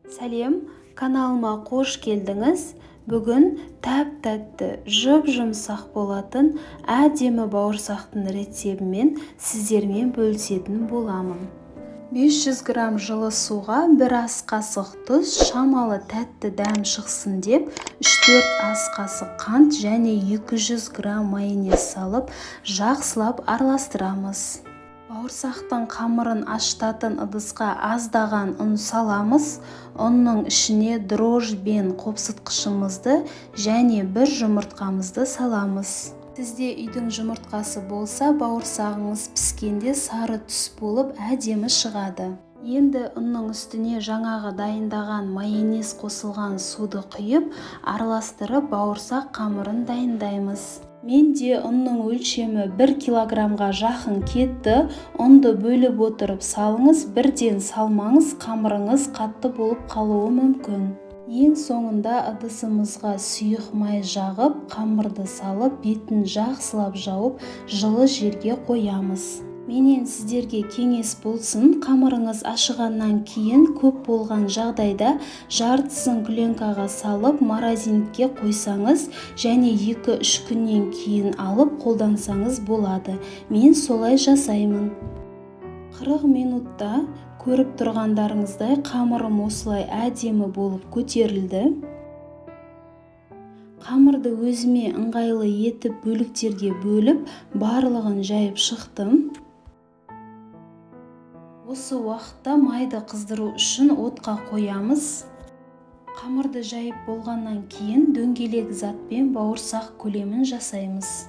Сәлем, каналыма қош келдіңіз. Бүгін тәп-тәтті, жұп-жұмсақ болатын әдемі бауырсақтың рецебімен сіздермен бөлісетін боламын. 500 грамм жылы суға 1 ас қасық тұз, шамалы тәтті дәм шықсын деп 3-4 ас қасық қант және 200 грамм майонез салып, жақсылап араластырамыз. Бауырсақтың қамырын ашытатын ыдысқа аздаған ұн саламыз. Ұнның ішіне дрожжбен қопсытқышымызды және бір жұмыртқамызды саламыз. Сізде үйдің жұмыртқасы болса, бауырсағыңыз піскенде сары түс болып әдемі шығады. Енді ұнның үстіне жаңағы дайындаған майонез қосылған суды құйып, араластырып бауырсақ қамырын дайындаймыз. Менде ұнның өлшемі 1 килограммға жақын кетті. Ұнды бөліп отырып салыңыз, бірден салмаңыз, қамырыңыз қатты болып қалуы мүмкін. Ең соңында ыдысымызға сұйық май жағып, қамырды салып, бетін жақсылап жауып, жылы жерге қоямыз. Менен сіздерге кеңес болсын, қамырыңыз ашығаннан кейін көп болған жағдайда жартысын пленкаға салып, морозильникке қойсаңыз және 2-3 күннен кейін алып қолдансаңыз болады. Мен солай жасаймын. 40 минутта көріп тұрғандарыңыздай қамырым осылай әдемі болып көтерілді. Қамырды өзіме ыңғайлы етіп бөліктерге бөліп, барлығын жайып шықтым. Осы уақытта майды қыздыру үшін отқа қоямыз. Қамырды жайып болғаннан кейін дөңгелек затпен бауырсақ көлемін жасаймыз.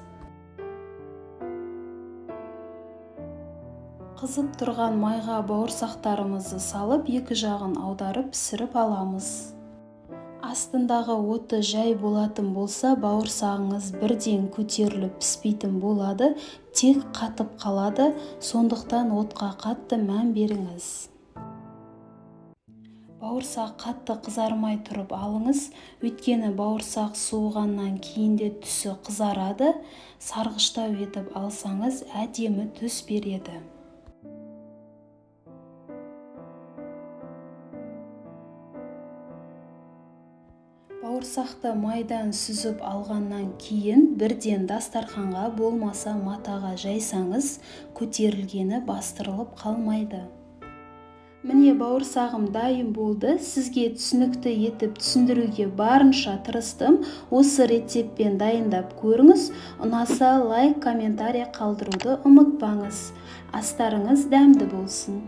Қызып тұрған майға бауырсақтарымызды салып, екі жағын аударып пісіріп аламыз. Астындағы оты жай болатын болса, бауырсағыңыз бірден көтеріліп піспейтін болады, тек қатып қалады, сондықтан отқа қатты мән беріңіз. Бауырсақ қатты қызармай тұрып алыңыз, өйткені бауырсақ суығаннан кейін де түсі қызарады, сарғыштау етіп алсаңыз әдемі түс береді. Бауырсақты майдан сүзіп алғаннан кейін бірден дастарханға болмаса матаға жайсаңыз, көтерілгені бастырылып қалмайды. Міне, бауырсағым дайын болды. Сізге түсінікті етіп түсіндіруге барынша тырыстым. Осы рецептпен дайындап көріңіз. Ұнаса лайк, комментарий қалдыруды ұмытпаңыз. Астарыңыз дәмді болсын.